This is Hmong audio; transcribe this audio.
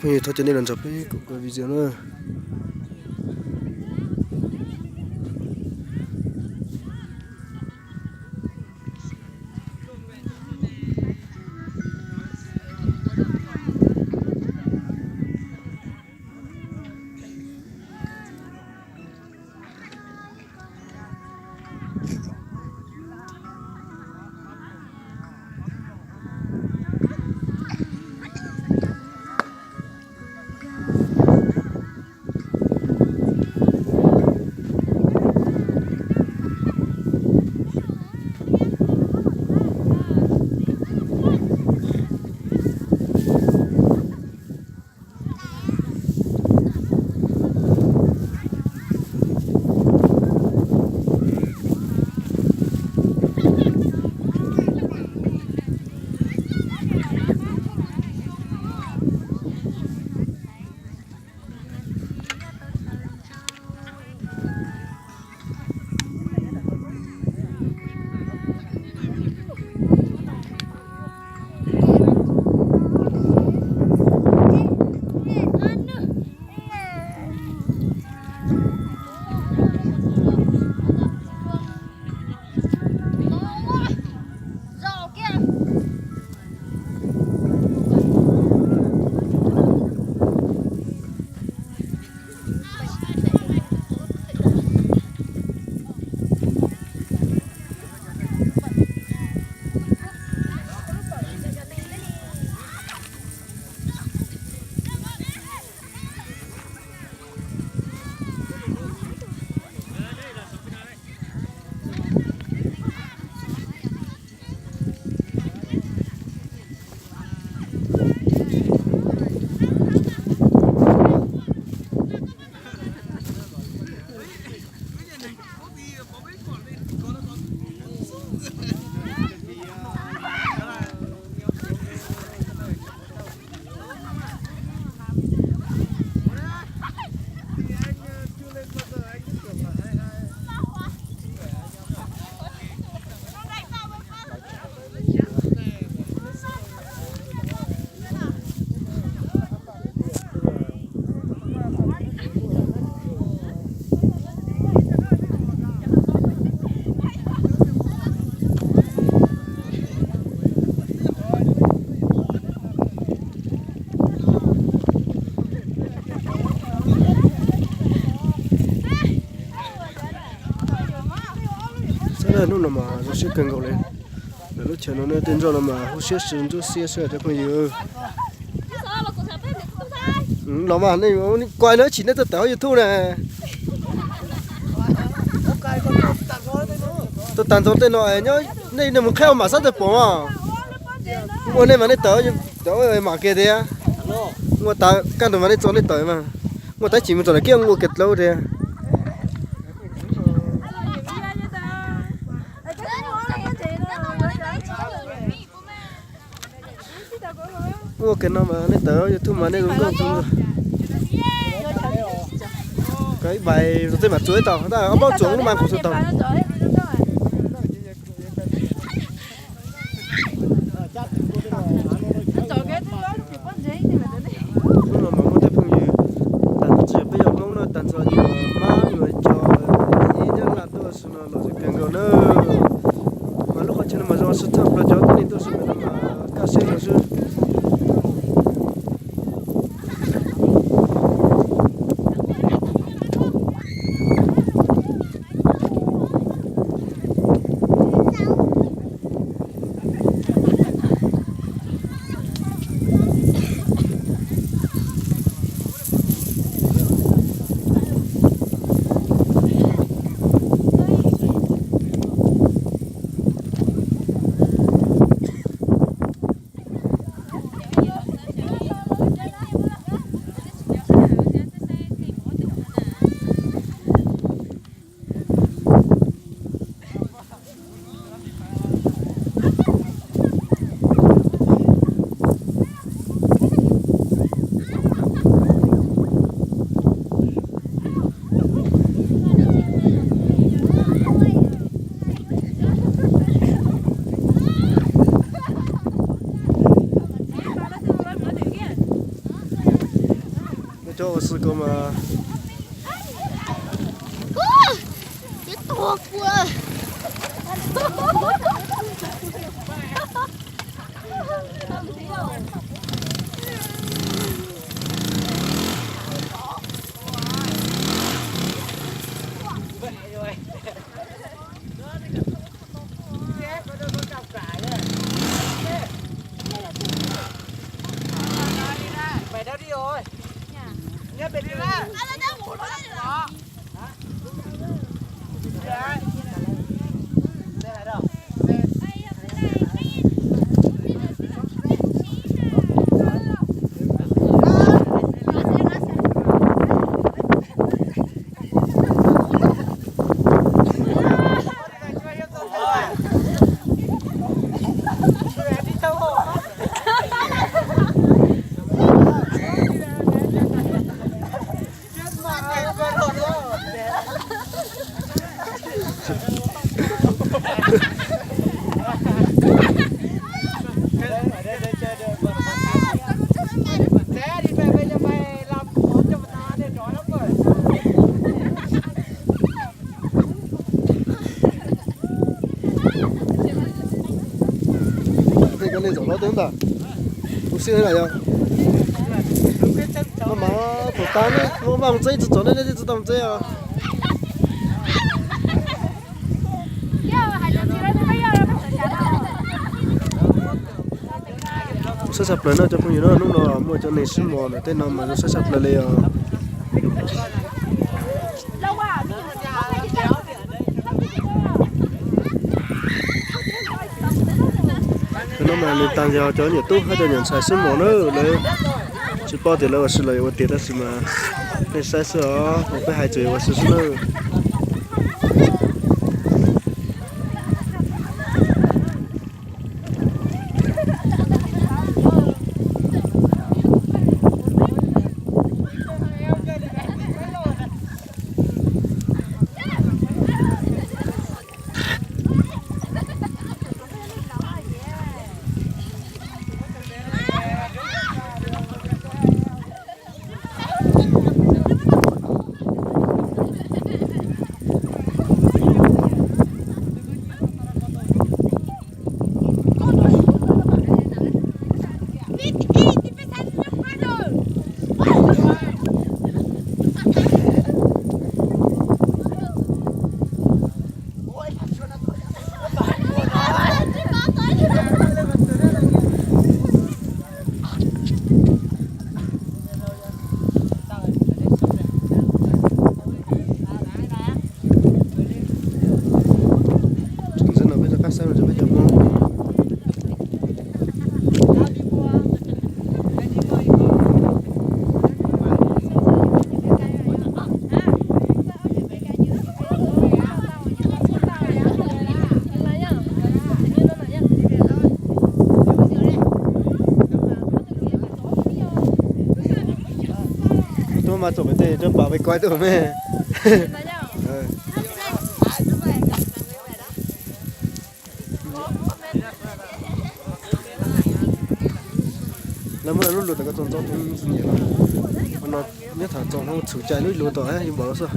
Phooj ywg, thov caw nej los nrog peb koom kuv video na. Saib hnub no mas zoo siab kawg nkaus li. Lawv lub chaw no tej ntsuag no mas hauv siab ntsuab xiab xwb cov phooj ywg. Los mas nej kuaj no tsis nej tuaj tawm hauv YouTube na. Tuaj tag nrho tej no nyob nej mus qhib ua mam sab tawg pom mas. Ua nej mas nej tawm, tawm mam kiag tiag. Ua tas kaj ntug mas nej txo nej tawm mas. Ua tas chim mus txog nram kiab ua kiag dlawb tiag. Ua kiag no mas nej tawm YouTube mas nej zoo nkauj kawg. Koj ib vais rau tej mam tsuav ib tau, tab ob plaub tsuav lub mas kuv tsuav tau. Hnub no mas muaj tej phooj ywg tag nrho tsis yog peb yog Hmoob no, tag nrho yog mab yog cov ib nyab laj tuaj no los zoo kawg nkaus na. Mas lub qhov chaw no mas zoo sib thawj plaws cov tib neeg tuaj sib ntsib no mas kaj siab no xwb. Cov ua si ko mas. Tej koj nej zaum hlob twb ntag. Kuv siab na yog. No mas pom tas ne, muaj vaj txeb tsis txom nej, nej tsis tau txeb os. Saib tshaj plaws no cov phooj ywg na, hnub no muaj cov neeg sib mos ntawm tej no mas zoo saib tshaj plaws li os. Cov no mas nws tas yog cov niam tub hab cov niam ntxhais sib mos na, lawv tsis paub tias lawv ua si los yuav ua tiag tab sis mas nej saib xwb os, peb hais tsuas yuav ua si xwb na. Tseem no peb rov qab saib rau peb cov Hmoob. Tuaj mas txom pem tej rab pas peb koib tuaj me. Lawv muab lub lus tawm ko txog ntxov thoob nyiam no, nyob thaum txog no txhum cai lub lus tom yuav npaum no xwb.